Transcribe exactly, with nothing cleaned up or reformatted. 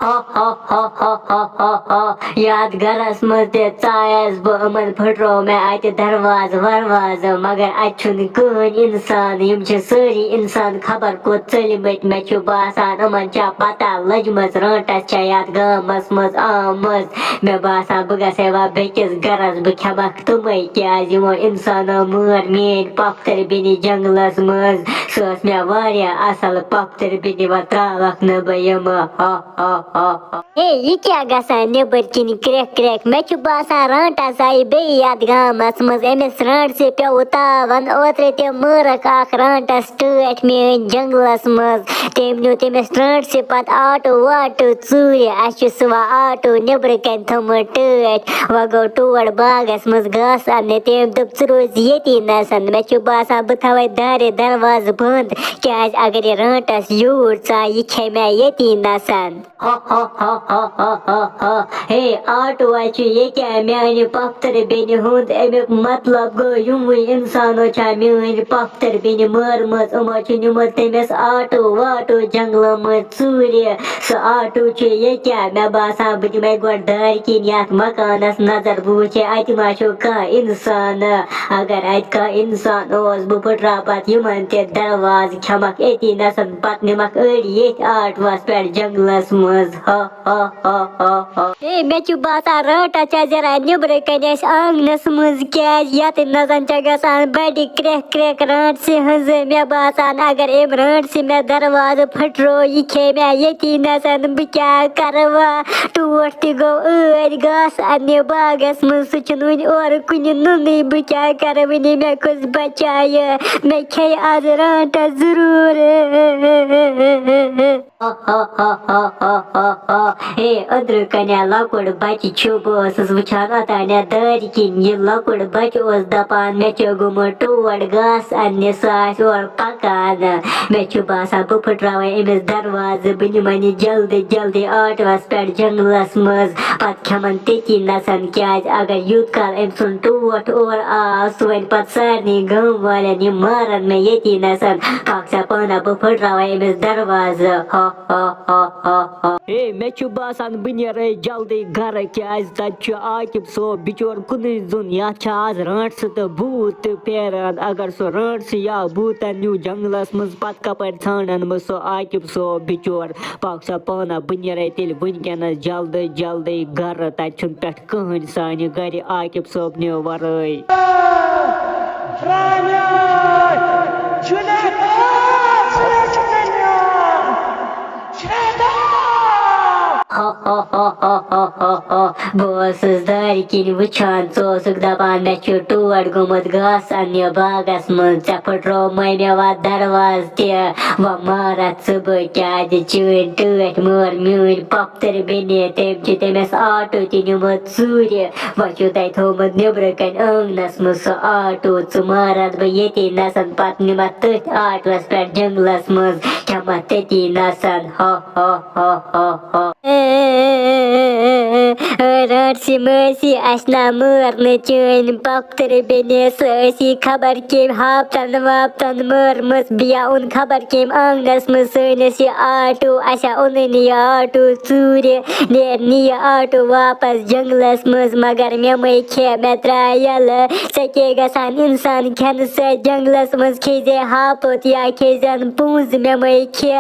ہا ہا ہا ہا ہا ہا ہا۔ یتھ گرس منٛز تہِ ژایس بہٕ، یِمن پھٕٹرو مےٚ اتہِ دروازٕ وروازٕ، مگر اتہِ چھُنہٕ کٕہٕنۍ انسان، یِم چھِ سٲری انسان خبر کوٚت ژٔلمٕتۍ۔ مےٚ چھُ باسان، یِمن چھا پتہ لٔجمٕژ، رٲنٹس چھا یتھ گامس منٛز آمٕژ۔ مےٚ باسان، بہٕ گژھٕ ہا وۄنۍ بیٚکِس گرس، بہٕ کھٮ۪مکھ تِمے، کیازِ یِمو انسانو مٲر میٲنۍ پۄپھتٕر بیٚنہِ جنگلس منٛز۔ سۄ ٲس مےٚ واریاہ اصل پۄپھتٕر بیٚنہِ، وۄنۍ تراوکھ نہٕ بہٕ یِمہٕ۔ ہا ہا ہا ہا۔ ہے، یہِ کیٛاہ گژھان نیٚبٕرۍ کِنۍ کرٛٮ۪کھ کرٛٮ۪کھ؟ مےٚ چھُ باسان، رانٛٹس آیہِ بیٚیہِ یتھ گامس منٛز۔ أمِس رانٛٹسہِ پیوٚو تاون۔ اوترٕ تہِ مٲرکھ اکھ رانٛٹس ٹٲٹھۍ میٲنۍ جنگلس منٛز۔ تٔمۍ نیوٗ تٔمِس رانٛٹسہِ پتہٕ آٹوٗ واٹوٗ ژوٗرِ۔ اسہِ چھُ سُہ وۄنۍ آٹوٗ نیٚبرٕ کنہِ تھوٚمُت ٹٲٹھۍ۔ وۄنۍ گوٚو ٹوٹھ باغس منٛز گاسہٕ اننہِ۔ تٔمۍ دوٚپ، "ژٕ روز ییٚتی نسن۔" مےٚ چھُ باسان، بہٕ تھاوے دارِ دروازٕ بنٛد، کیازِ اگر یہِ رانٛٹس یوٗر ژایہِ، یہِ کھیٚیہِ مےٚ ییٚتی نسن۔ ہا ہا ہا ہا ہا ہا ہا۔ ہے، آٹوٗ ہا چھُ ییٚکیٛاہ میانہِ پۄپھتٕر بیٚنہِ ہُنٛد۔ اَمیُک مطلب گوٚو، یِموٕے اِنسانو چھا میٲنۍ پۄپھتٕر بیٚنہِ مٲرمٕژ۔ یِمو چھِ نیوٗمُت تٔمِس آٹوٗ واٹوٗ جنگلہٕ مٔنٛزۍ ژوٗرِ۔ سُہ آٹوٗ چھُ ییٚکیٛاہ۔ مےٚ باسان، بہٕ دِمے گۄڈٕ دارِ کِنۍ یَتھ مکانَس نظر، بہٕ وٕچھے اَتہِ ما چھُ کانٛہہ اِنسان۔ اگر اَتہِ کانٛہہ اِنسان اوس، بہٕ پھٕٹراوٕ پَتہٕ یِمَن تہِ دروازٕ، کھٮ۪مَکھ أتی نَسَن، پَتہٕ نِمَکھ أڑۍ ییٚتھۍ آٹوَس پٮ۪ٹھ جنگلَس منٛز۔ ہا ہا ہا ہا ہا۔ ہے، مےٚ چھُ باسان، رانٛٹس چھےٚ زیران نیٚبرٕ کنہِ اَسہِ آنٛگنَس منٛز، کیٛازِ یَتھ نَسَن چھےٚ گژھان بَڑِ کرٛٮ۪کھ کرٛٮ۪کھ رانٛٹسہِ ہٕنٛز۔ مےٚ باسان، اگر أمۍ رانٛٹسہِ مےٚ دروازٕ پھٕٹرو، یہِ کھیٚیہِ مےٚ ییٚتی نَسَن۔ بہٕ کیٛاہ کَرٕ وۄنۍ؟ ٹوٹھ تہِ گوٚو ٲدۍ گاسہٕ اَننہِ باغَس منٛز، سُہ چھُنہٕ وٕنہِ اورٕ کُنہِ نُنٕے۔ بہٕ کیٛاہ کَرٕ وٕنہِ؟ مےٚ کُس بَچایہِ؟ مےٚ کھیٚیہِ آز رانٛٹَس ضروٗر۔ ہا ہا ہا ہا ہا ہا ہا۔ ہے، أنٛدرٕ کَنہِ لۄکُٹ بَچہِ چھُ، بہٕ ٲسٕس وٕچھان اوٚتانٮ۪تھ دارِ کِنۍ۔ یہِ لۄکُٹ بَچہِ اوس دَپان، مےٚ چھُ گوٚمُت ٹوٹھ گاسہٕ اَننہِ، سُہ آسہِ اورٕ پَکان۔ مےٚ چھُ باسان، بہٕ پھٕٹراوَے أمِس دروازٕ، بہٕ نِمَن یہِ جلدی جلدی آٹوَس پٮ۪ٹھ جنٛگلَس منٛز، پَتہٕ کھٮ۪مَن تٔتی نَسَن، کیٛازِ اگر یوٗت کال أمۍ سُنٛد ٹوٹھ اورٕ آو، سُہ وَنہِ پَتہٕ سارنٕے گام والٮ۪ن، یِم مارَن مےٚ ییٚتی نَسَن۔ پَکھ ژٕ پانہ، بہٕ پھٕٹراوَے أمِس دروازٕ۔ ہا ہا ہا ہا ہا۔ ہے، مےٚ چھُ باسان، بہٕ نیرے جلدی گرٕ، کیٛازِ تَتہِ چھُ عاقب صٲب بِچور کُنُے زوٚن۔ یَتھ چھِ آز رانٛٹسہٕ تہٕ بھوٗت تہِ پھیران۔ اگر سُہ رانٛٹسہٕ یا بھوٗتَن نیوٗ جنٛگلَس منٛز، پَتہٕ کَپٲرۍ ژھانٛڈَن بہٕ سُہ عاقب صٲب بِچور؟ پَکھ سا پانہ، بہٕ نیرے تیٚلہِ وٕنکیٚنَس جلدی جلدی گرٕ۔ تَتہِ چھُنہٕ پٮ۪ٹھ کٕہٕنۍ سانہِ گرِ۔ عاقب صٲبنہِ ورٲے۔ رانیٛاے، جُنیدا، ژٕ چھُکھ نہٕ میون۔ جُنیدا! ہا ہا ہا ہا ہا ہا ہا۔ بہٕ اوسُس دارِ کِنۍ وٕچھان، ژٕ اوسُکھ دَپان، مےٚ چھُ ٹوٹھ گوٚمُت گاسہٕ اَننہِ باغَس منٛز، ژےٚ پھٕٹروومَے مےٚ وَتھ دروازٕ تہِ۔ وۄنۍ مارَتھ ژٕ بہٕ، کیٛازِ چٲنۍ ٹٲٹھۍ مٲر میٛٲنۍ پۄپھتٕر بیٚنہِ، تٔمۍ چھِ تٔمِس آٹوٗ تہِ نیوٗمُت ژوٗرِ۔ وۄنۍ چھُو تۄہہِ تھوٚومُت نیٚبرٕ کَنہِ آنٛگنَس منٛز سُہ آٹوٗ، ژٕ مارَتھ بہٕ ییٚتی نَسَن، پَتہٕ نِمَتھ تٔتھۍ آٹوَس پٮ۪ٹھ جنٛگلَس منٛز، کھٮ۪مَتھ تٔتی نَسَن۔ ہا ہا ہا ہا ہا۔ رانٛٹسہِ مٲسی، اَسہِ نا مٲر نہٕ چٲنۍ پۄپھتٕر بیٚنہِ، سۄ ٲسی خبر کٔمۍ ہاپتن واپتن مٲرمٕژ، بیا اوٚن خبر کٔمۍ آنٛگنس منٛز سٲنِس یہِ آٹوٗ، اَسہِ ہا اوٚنُے نہٕ یہِ آٹوٗ ژوٗرِ، نیر نہٕ یہِ آٹوٗ واپس جنٛگلس منٛز، مگر مےٚ مَے کھے، مےٚ ترٛایہِ یَلہٕ، ژےٚ کیٛاہ گژھان اِنسان کھٮ۪نہٕ سۭتۍ؟ جنٛگلس منٛز کھیٚیہِ زے ہاپُت یا کھیٚیہِ زٮ۪ن پونٛز، مےٚ مَے کھے۔